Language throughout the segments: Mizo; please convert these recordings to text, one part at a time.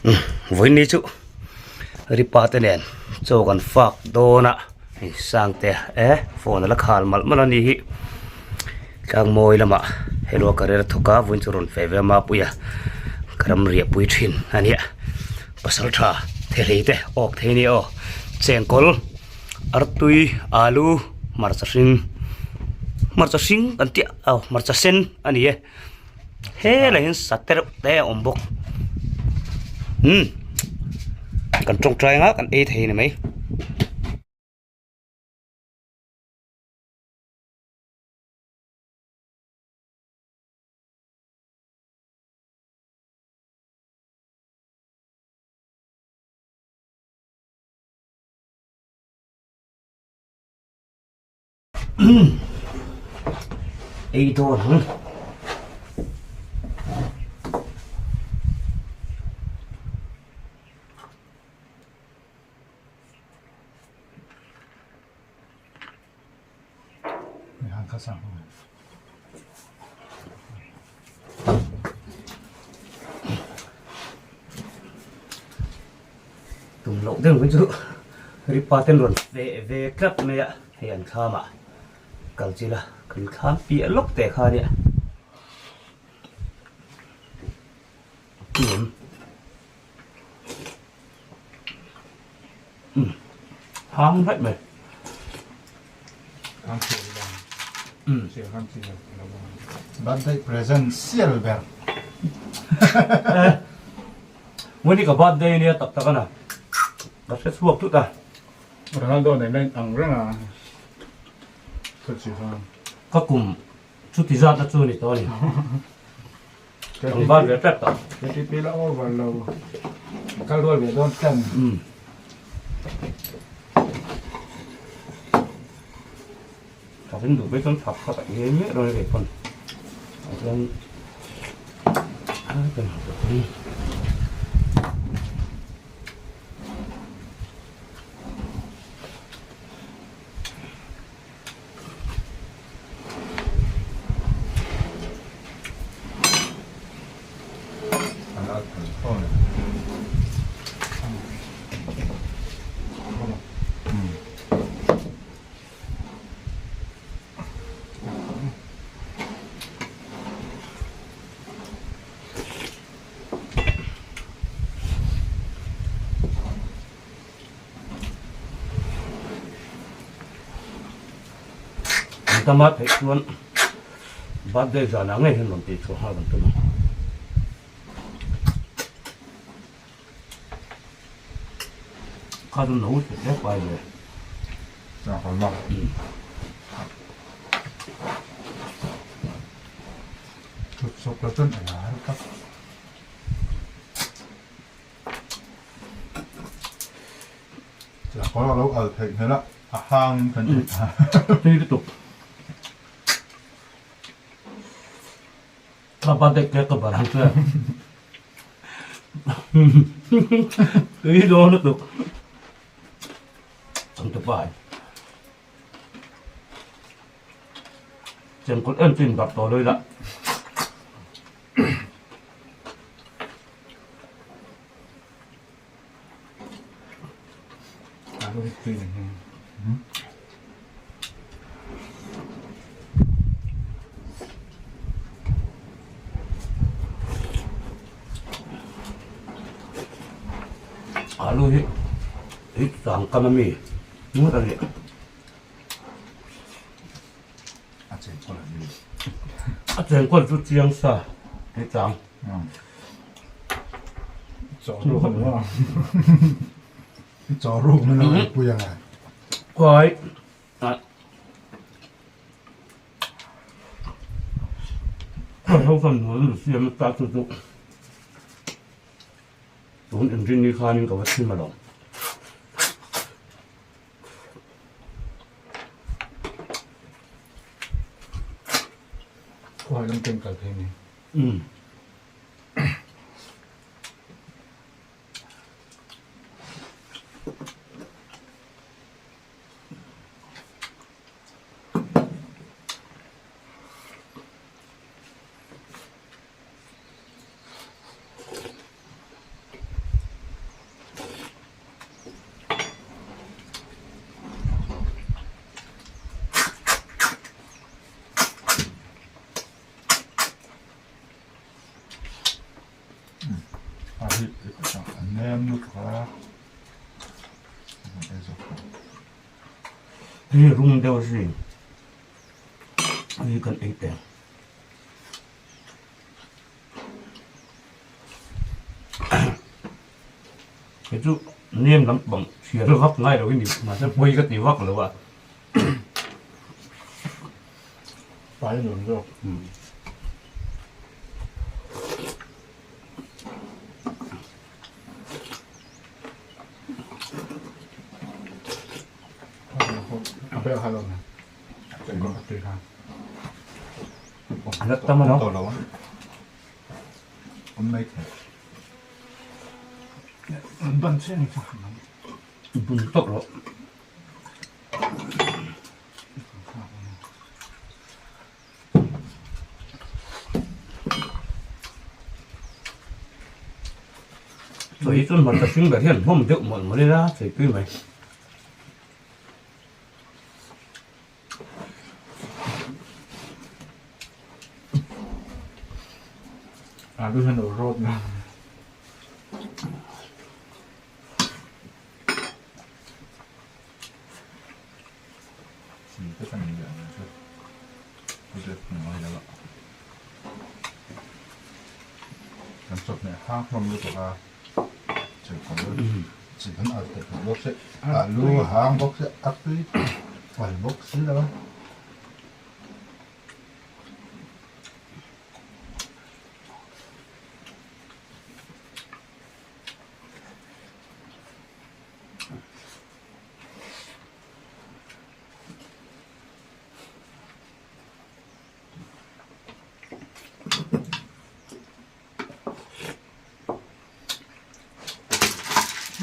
Vawiin chu Ripa te nen chaw kan fak dawn a hei Sangte e phone a la khal malh malh a ni hi Tlangmawi lamah hello a career a thawk a vawiin chu rawn feh ve a Mapuia ka ram riah pui thin a nia pasal tha thehlei te awk thei a ni aw chengkawl artui alu hmarcha hring hmarcha hring kan tih aw hmarcha sen a ni e. Helai hian sa te reuh te a awm bawk umm kan tawngtai anga kan ei thei a ni mai. Ei dawn ang. Tum loh deuh mai chu ripa ten rawn feh ve tlat mai a hei an thlam ah kal chila kan thlam piah lawk teh kha nia hang daih mai. Birthday present sial ber. Mawni ka birthday ania tak tak ana. Ka hre chhuak tut a. Ronaldo nei mai ang reng a. Ka kum chuti zat na chu ni tawh a ni. Tlangval ve tlat tawh. KTP la over lo. Kal rual ve dawn tlan. Thak in duh phei chuan thak kha ka ei miah lo a ni kei pawn. Ah chuan a kan hmu tawh ang. An tama theih chuan birthday zanah ngei hian rawn tih chhuah nghal kan tum ang. Kha chu no hle hle pai ve. Thut sawk la chuan a lar tak. Chakawr a lo al theih hmel a, a hang in kan ei ta. Tui lutuk. Ka birthday cake ka bar ang che. Tui dawn lutuk. Changtupa. Chengkawl em chu inbarh tawh lo ila. Alu hi hi chang kam ami ngawt a ni. A chengkawl a ni. A chengkawl chu chiang sa hei chang. Chaw ruk ani maw? Chaw ruk min lo pui ang a. Khuai. Khuai ho khan nuam siam ta chu chu. Tun inrin ni khanin ka va chhim alawm. Khuai lam ten kal phei ni. Um. A hi a nem lutuk a Hei rum deuh zui hei kan ei teh. Hei chu nem lampang chhiar vak ngai lo in mahse pawi ka ti vak lo a. Pai nuam zawk. Bun tawk rawh. Chawi chuan hmarcha hring ber hian hlawm deuh mawlh mawlh ila chei pui mai. Alu hian lo rawt na.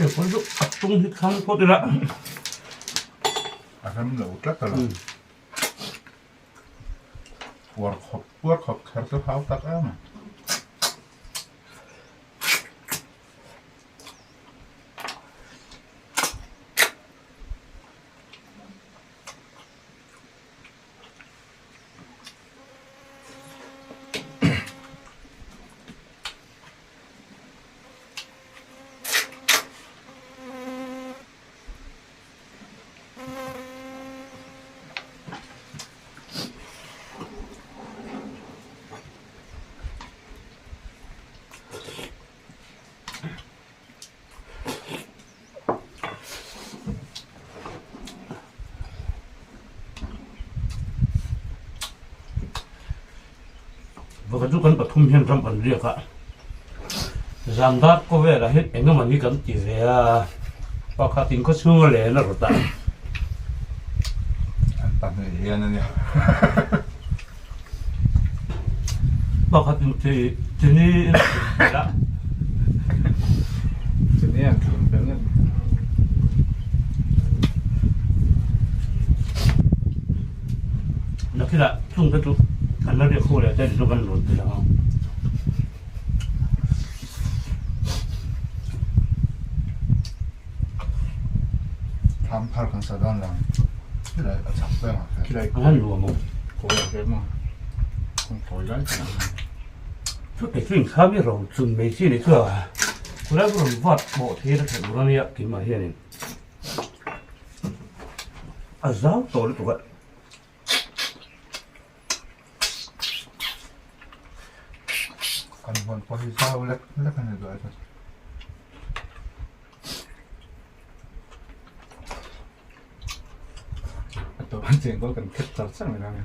Hei pawn chu a tung hi thlang phawt ila. A rem lo tlat a lo. Puar khawp puar khawp kher chu hau tak em a. Vawkhat chu kan pathum hian ram kan riak a, zan dar kaw velah hian eng emaw ni kan ti ve a, pakhat in khawchhung a len a rawt a. An pahnih hian a nia. Pakhat in chi chini in a thlun belh a. Chini an thlun belh a ni. Nakinah chung te chu an la riak ho leh te chu kan rawn ti lang ang. Tham phar kan sa dawn lang. Khilai a chak ber ang kha. Khilai an nuam ang. Kawi a kem a. Kawng kawi lai tak ang. Chu kei chu inkham i ro chun mai chi ni chu a. Khulai chu rawn vat pawh thei a theih tur a nia keimah hianin. A zau tawh lutuk a. Kan huan pawh hi zau lek lek a ni duai chuan. A tawp an cheng kual kan khet char char mai dawn nia.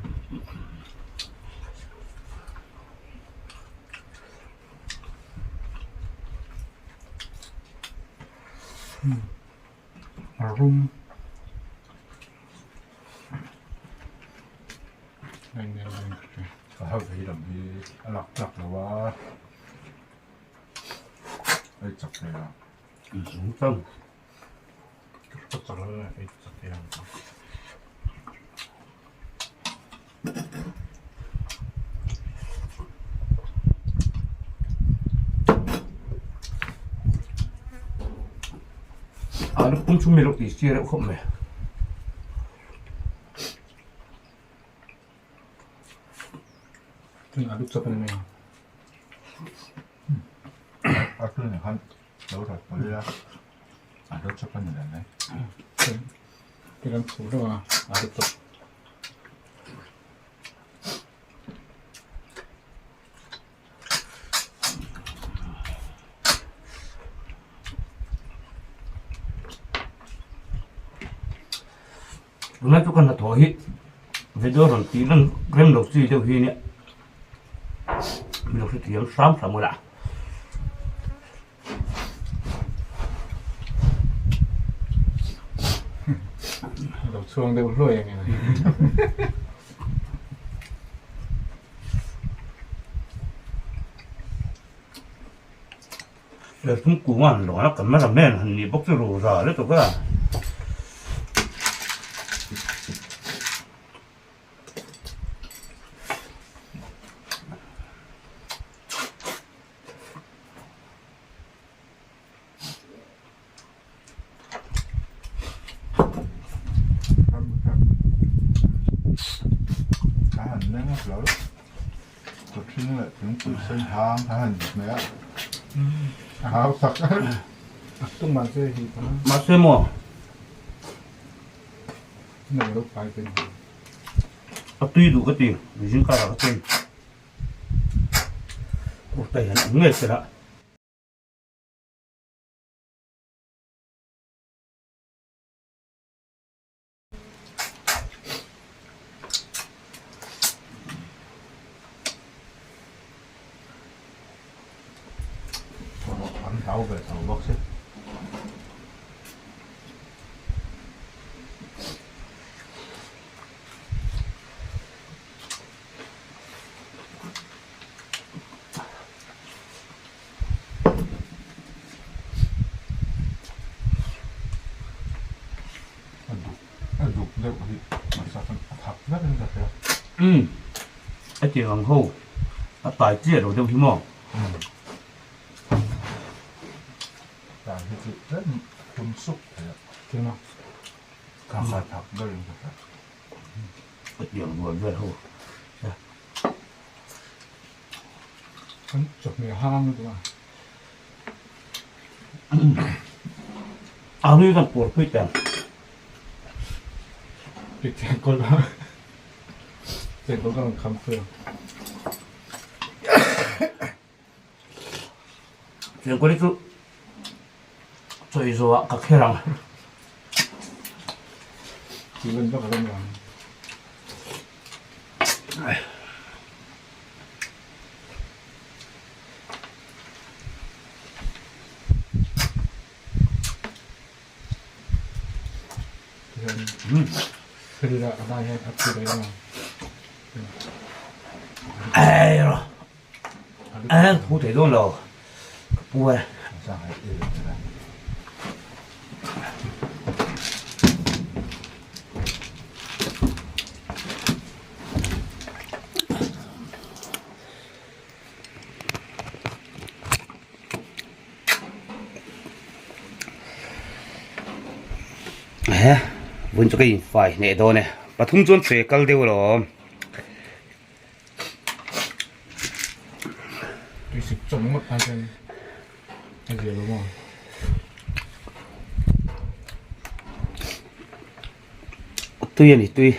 A rum. Ka vei lam hi a lak tlak lo a, ei chak thei a. Chang. Ka chak lo a, ei chak thei a. Alu pum chu mi lo tih chi reuh khawp mai. Alu chop ani mai. A tu ni khan lo rat pawlh ila a lo chawp a ni leh mai. Ti kan chhu hlauh a a ri tawp. Tunlai chu ka hnathawh hi video rawn tih reng reng lo chi deuh hi nia min lo hrethiam hram hram ula. Lo chhuang deuh hluai ang em. Serthum kunga han lawn a cameraman han nih bawk chu ru za lutuk a. Mahse maw a tui duh ka ti zing karah ka chei. Kurtai hian an ngei tel a. An hlau ve tho bawk si. A duk deuh hi hmasa khan a thak vek in ka hria. Umm hetiang ang ho a tai chiah lo deuh hi maw? Tai hi chu tlem phun sup thei a. Tlem a. Kha kha thak ber in ka hria. Hetiang rual vel ho. Kan chawhmeh hang lutuk a. A ri kan pawr pui teng. Chengkawl a chengkawl ka rawn kham pui ang. Chengkawl hi chu chawi zawhah ka kher ang. Tih ban vak a rawn lang. Ei rawh ei thu thei dawn lo ka pu e. He vun chu ka infai hneh dawn e pathum chuan che kal deuh alawm. Tuisik chawm ngawt ai chuan a zia lo maw. Tui a ni tui.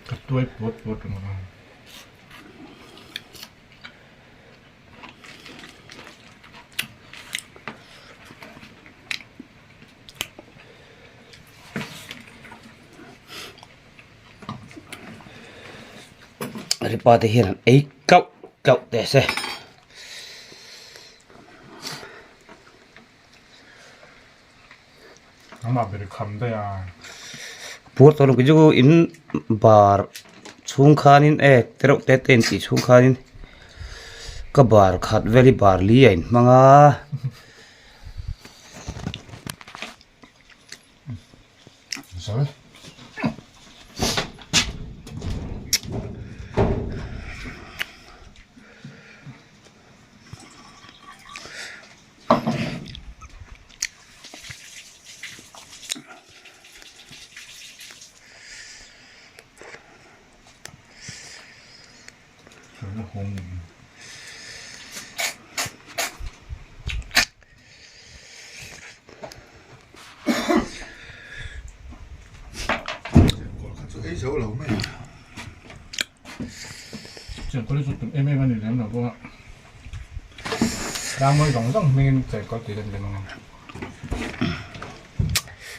Ka tuai puat puat ringawt a. Ripa te hian an ei kauh kauh teh se. Amah ber i kham daih a. Puar tawh lo kei chu in bar chhung khanin e tereuh te te in tih chhung khanin ka bar khat vel hi bar li a inhmang a.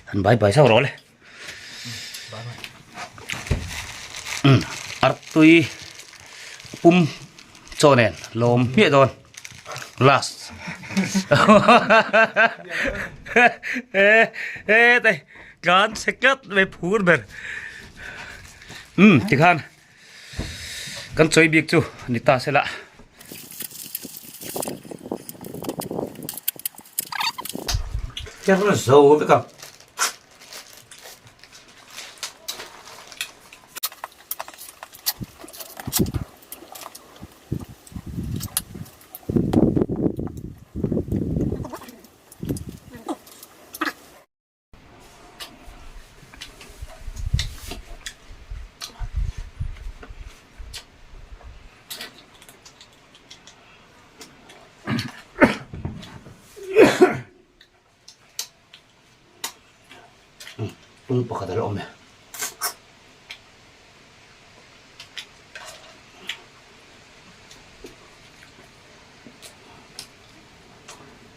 Han bai bai sauh rawh le artui pum chaw nen lawm hmiah dawn last he tlan chhe tlat mai phur ber umm tikhan. Kan chawi bik chu ni ta sela. Ker zo vek ang. Tung pakhat a la awm e.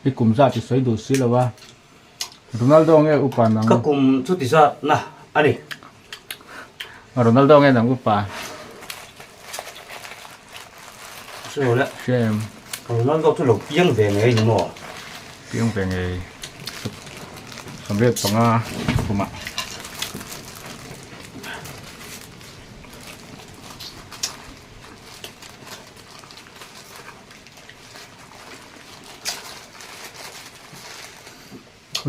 I kum zat i sawi duh si lo a. Ronaldo nge upa nang? Ka kum chu ti zat na a ni. Ronaldo nge nang upa? Hre le. Hre em. Ronaldo chu lo piang ve ngei ni maw? Piang ve ngei. 75 kumah.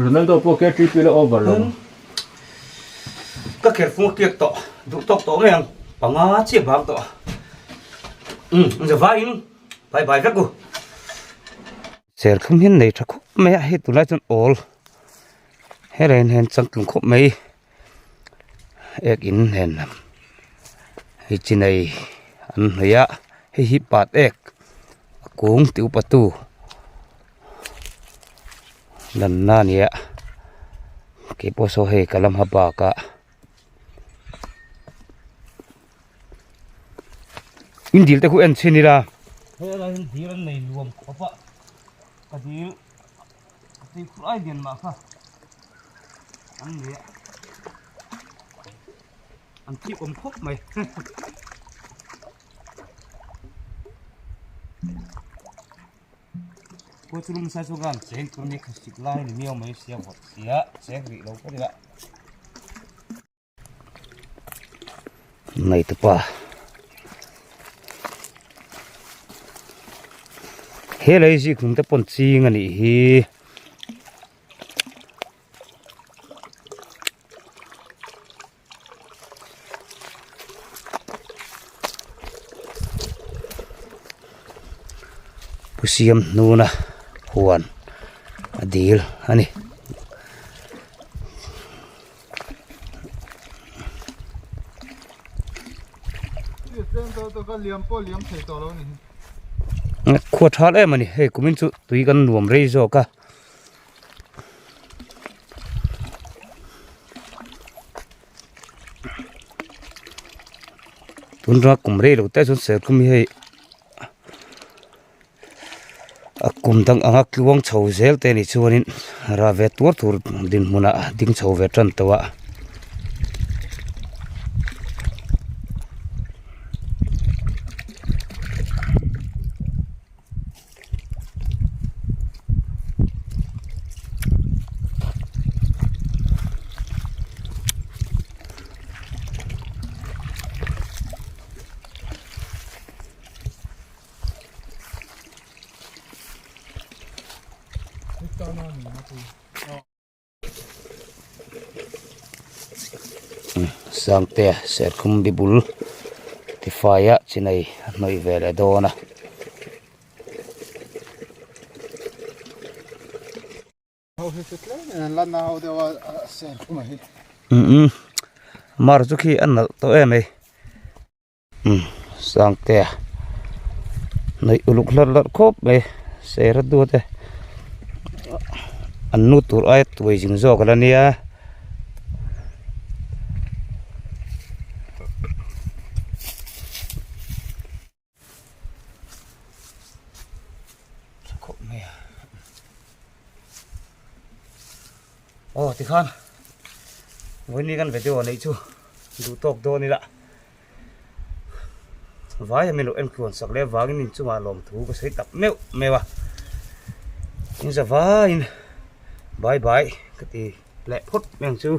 Ronaldo pawh kher triple a over lo. Ka kher fung a kiak tawh duh tawk tawh mai ang panga chiah bang tawh. Umm za vaiin bai bai vek u. Serthlum hian nei tha khawp mai a hei tunlai chuan awl helaiah hian changtlung khawp mai ek in hnen hei chi nei an hnawih a hei hi pat ek a kung tih upa tu lanna a ni a keipawh saw hei ka la hma bak a in dil te khu en chhin ila helai hian dil an nei nuam khawp a ka dil ka tui khur ai lian mah kha an nei a an thik awm khawp mai. Kua chu lung sai chu gan cheng tur ni khasik lai ni miau mai sia vawt sia cheng rih lo pawh ila. Nei tupa he lei zik hnung te pawn ching a nih hi. Pu siam hnuna huan a dil a ni. Khua thal em a ni hei kumin chu tui kan nuam rei zawk a. Tun ram kum rei lo te chuan serthlum hi hei a kum dang anga tluang chho zel te ni chuanin rah ve tuar tur dinhmunah a ding chho ve tan tawh a. Sangtea serkhum bibul tifaia chinai a hnawih ve leh dawn a. Mar chu khi a nalh tawh em mai. Sangtea hnaih uluk hlarh hlarh khawp mai sera duat e an nu tur aia tuai zing zawk ala nia. Khawp mai a aw tikhan vawiin kan video neih chu duh tawk dawn ila vai a milo en tluan sak leh avangin inchungah lawmthu ka sawi tak meuh meuh a in za vaiin bye bye ka ti leh phawt mai ang chu.